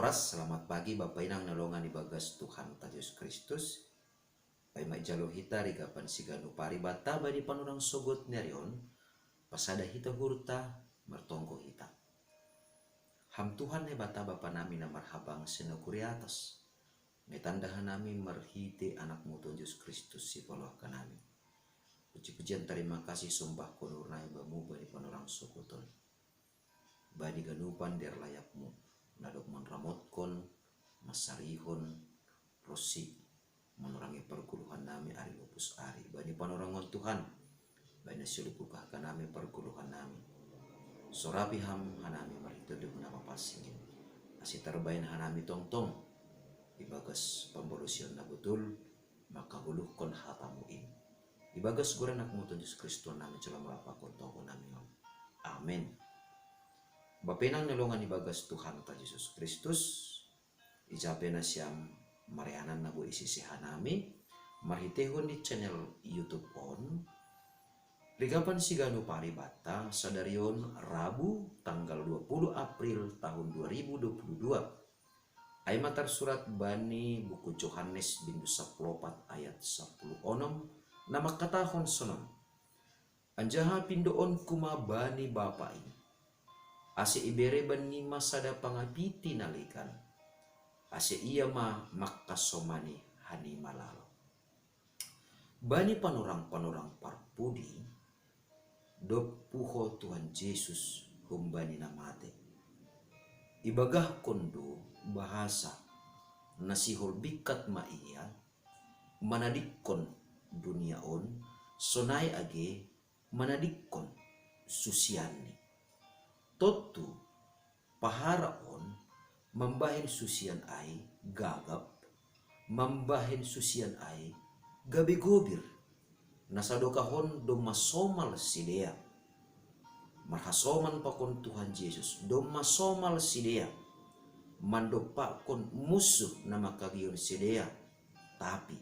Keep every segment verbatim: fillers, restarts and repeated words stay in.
Selamat pagi Bapa inang na longan ibagas Tuhanta Jesus Kristus. Paima ijalo hita rigapan siganu paribata bani panorang sogot ni ari on, pasada hita uhurta, martonggo hita. Ham Tuhan Naibata Bapa nami na marhabang sinagori atas, metanda hanami marhite Anakmu Tuhan Jesus Kristus sipaloak hanami. Puji-pujian tarima kasih sombahkon uhur nami Bamu bani panorang sogot on. Bani ganupan dear layakmu, na dob manramotkon, mansarihon, ronsi, manorangi pargoluhan nami ari lopus ari. Bani panorangon Tuhan, bani na siolip ugah hanami pargoluhan nami. Sorapi ham hanami marhite dob na mapansing in. Ase tarbahen hanami tongtong, ibagas pambalosion na botul, mangkagoluhkon hatamu in. Ibagas goran Anakmu Tuhan Jesus Kristus nami jalo marapakon tonggo nami on. Amen. Bapa inang na longan ibagas Tuhanta Jesus Kristus, ija pe na siam marianan na boi sisih hanami, marhitehon ni channel YouTube on, rigapan siganu paribata sadari on Rabu tanggal dua puluh April tahun dua ribu dua puluh dua. Ai ma tarsurat bani buku Johannes bindu saplopat ayat sapuluh onom, na mangkatahon sonon: Anjaha pindoonku ma bani Bapa in, ase ibere bannima sada pangapiti na legan, ase ia ma mangkasomani hanima lalap. Bani panorang-panorang parpudi, dob puho Tuhan Jesus humbani na mate, ibagahkon do bahasa na sihol bingkat ma ia manadingkon dunia on, sonai age manadingkon susianni. Tontu pahara on mambahen susian ai gagap, mambahen susian ai gabe gobir. Na sadokah on domma somal sidea. Marhasoman pakon Tuhan Jesus, domma somal sidea mandompakkon munsuh na mangkagihon sidea. Tapi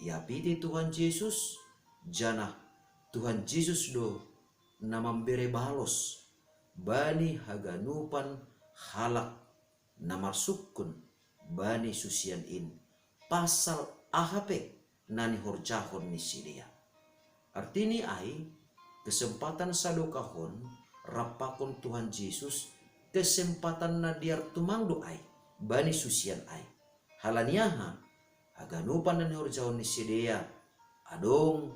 iapiti Tuhan Jesus, janah Tuhan Jesus do na mambere balos bani haganupan halak na marsungkun bani susian in pasal aha pe na nihorjahon ni sidea. Artini ai, kesempatan sadokah on rap pakon Tuhan Jesus, kesempatan na dear tumang do ai bani susian ai. Halani aha? Haganupan na nihorjahon ni sidea adong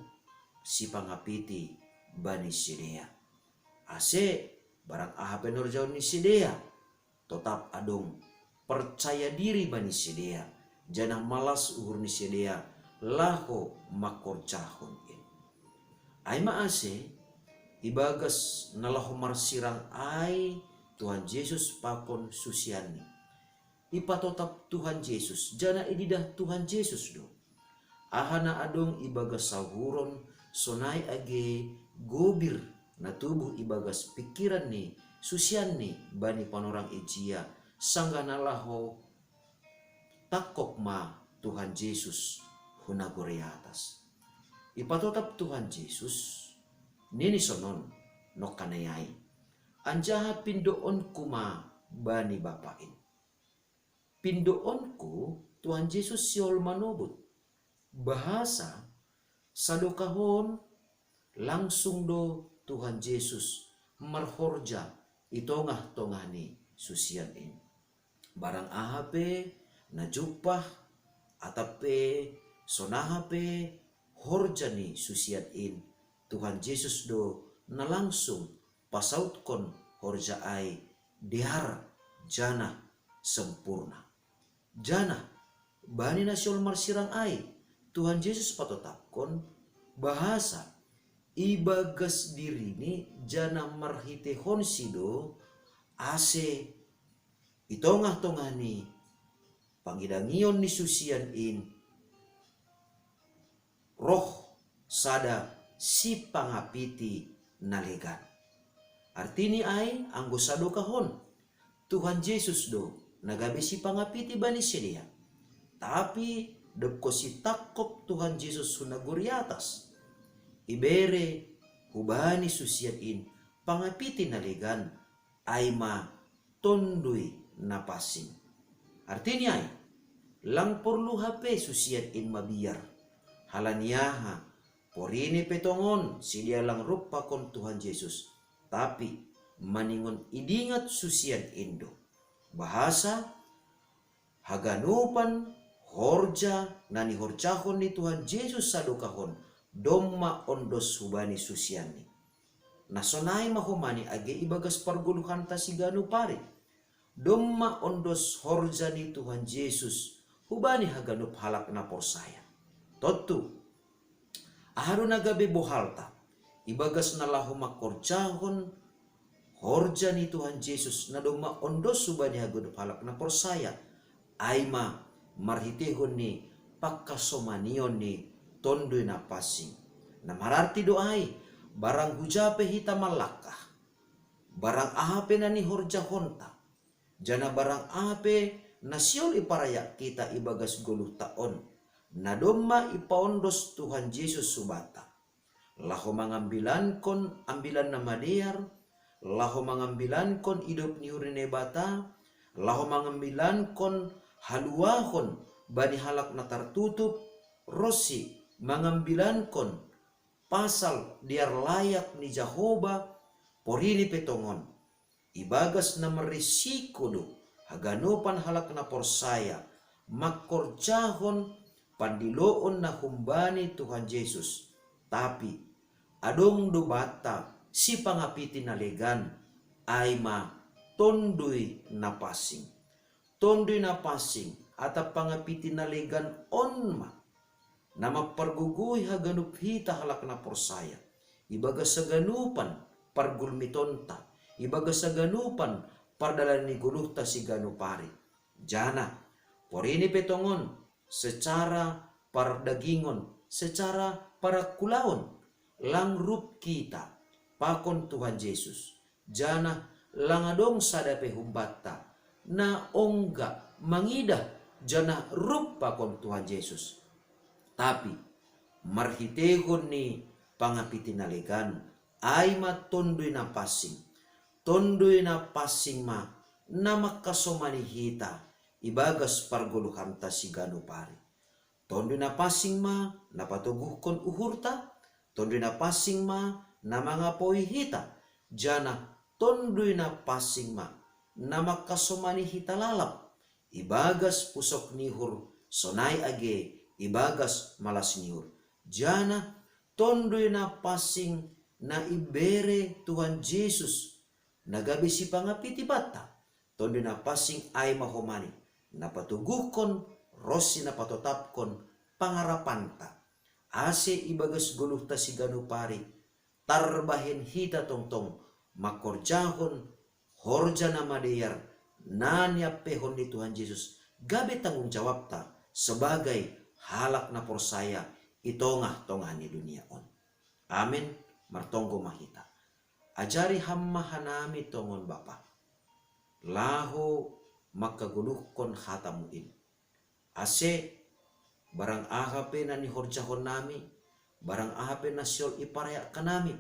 sipangapiti bani sidea. Ase barang aha pe na nihorjahon ni sidea, totap adong percaya diri bani sidea, janah malas uhur ni sidea laho mangkorjahon in. Ai ma ase, ibagas na laho marsirang ai Tuhan Jesus pakon susianni. Ipatotap Tuhan Jesus, janah ididah Tuhan Jesus do aha na adong ibagas sauhuron, sonai age gobir na tubuh ibagas pingkiran ni susianni bani panorang ijia, sanggah na laho tangkok ma Tuhan Jesus hu nagori atas. Ipatotap Tuhan Jesus, nini sonon nongkanai ai: Anjaha pindoonku ma bani Bapa in. Pindoonku, Tuhan Jesus sihol manobut. Bahasa sadokah on langsung do Tuhan Jesus marhorja i tongah-tongah ni susian in. Barang aha pe na jumpah atap pe sonaha pe horja ni susian in, Tuhan Jesus do na langsung pasautkon horja ai dear janah sempurna. Janah bani na sihol marsirang ai, Tuhan Jesus patotapkon bahasa ibagas dirini janah marhitehonsi do ase i tongah-tongah ni pangidangion ni susian in roh sada sipangapiti na legan. Artini ai, anggo sadokah on, Tuhan Jesus do na gabe sipangapiti bani sidea. Tapi dobkon sitangkok Tuhan Jesus hu nagori atas, ibere hubani susian in pangapiti na legan, ai ma Tonduy Na Pansing. Artini ai, lang porlu hape susian in mabiar. Halani aha? Porini pe tongon si dia lang rup pakon Tuhan Jesus, tapi maningon idingat susian in do. Bahasa haganupan horja na nihorjahon ni Tuhan Jesus sadokahon, domma ondos hubani susianni. Na sonai ma homani age ibagas pargoluhanta siganup ari. Domma ondos horja ni Tuhan Jesus hubani haganup halak na porsaya. Tontu, aha do na gabe bohalta ibagas na laho mangkorjahon horja ni Tuhan Jesus na domma ondos hubani haganup halak na porsaya? Ai ma marhiteihon ni pangkasomanion ni Tonduy Napansing. Na mararti do ai, barang huja pe hita mallangkah, barang aha pe na nihorjahonta, janah barang aha pe na sihol iparayak hita ibagas goluhta on, na domma ipaondos Tuhan Jesus hubanta, laho mangambilankon Ambilan Namadear, laho mangambilankon idop ni uhur ni Naibata, laho mangambilankon haluahon bani halak na tartutup, ronsi mangambilankon pasal dear layak ni Jahowa. Porini pe tongon, ibagas na marrisiko do haganupan halak na porsaya mangkorjahon pandiloon na humbani Tuhan Jesus. Tapi adong do banta sipangapiti na legan, ai ma Tonduy Napansing. Tonduy Napansing atap pangapiti na legan on ma na mampargogohi haganup hita halak na porsaya, ibagas haganupan pargulmitonta, ibagas haganupan pardalanan ni goluhta siganup ari. Janah porini pe tongon, secara pardagingon, secara parangkulaon, lang rup hita pakon Tuhan Jesus, janah lang adong sada pe humbanta na ongga mangidah janah rup pakon Tuhan Jesus. Tapi marhiteihon ni pangapiti na legan, ai ma Tonduy Napansing. Tonduy Napansing ma na mangkasomani hita ibagas pargoluhanta siganup ari. Tonduy Napansing ma na patoguhkon uhurta, Tonduy Napansing ma na mangapoi hita, janah Tonduy Napansing ma na mangkasomani hita lalap ibagas pusok ni uhur, sonai age ibagas malas ni uhur. Janah Tonduy Napansing na ibere Tuhan Jesus na gabe sipangapiti banta, Tonduy Napansing ai ma homani na patoguhkon ronsi na patotapkon pangarapanta, ase ibagas goluhta siganup ari tarbahen hita tongtong mangkorjahon horja na madear na niampeihon ni Tuhan Jesus gabe tanggung jawabta sebagai halak na porsaya i tongah-tongah ni dunia on. Amen. Martonggo ma hita. Ajari Ham ma hanami tongon, Bapa, laho mangkagoluhkon hata-Mu in, ase barang aha pe na nihorjahonnami, barang aha pe na sihol iparayak hanami,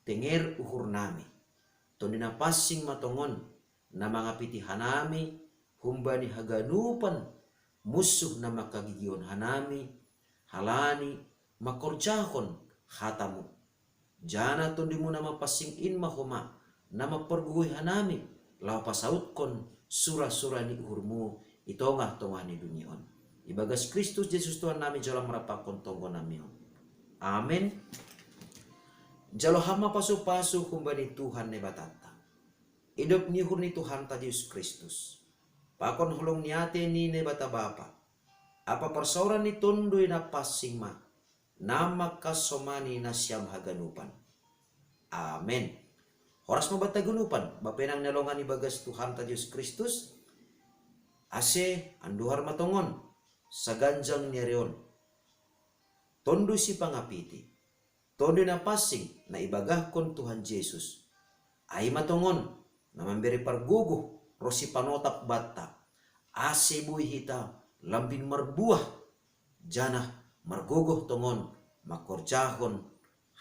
tenger uhurnami. Tonduy Napansing ma tongon na mangapiti hanami humbani haganupan munsuh na mangkagigihon hanami, halani mangkorjahon hata-Mu. Janah Tonduy-Mu na mapansing in ma homa na mampargogohi hanami laho pasautkon sura-sura ni uhur-Mu i tongah-tongah ni dunia on. Ibagas Kristus Jesus Tuhannami jalo Ham ma rap pakon tonggonami on. Amen. Jalo Ham ma pasu-pasu humbani Tuhan Naibatanta, idop ni uhur ni Tuhanta Jesus Kristus, pakon holong ni atei ni Naibata Bapa, ampa parsaoran ni Tonduy Napansing ma na mangkasomani nasiam haganupan. Amen. Horas ma banta haganupan, bapa inang na hinaholongan ibagas Tuhanta Jesus Kristus. Ase andohar ma tongon, saganjang ni ari on, Tonduy Sipangapiti, Tonduy Napansing na ibagahkon Tuhan Jesus, ai ma tongon na mambere pargogoh ronsi panotap banta, ase boi hita lambin marbuah, janah margogoh tongon mangkorjahon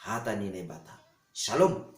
hata ni Naibata. Shalom.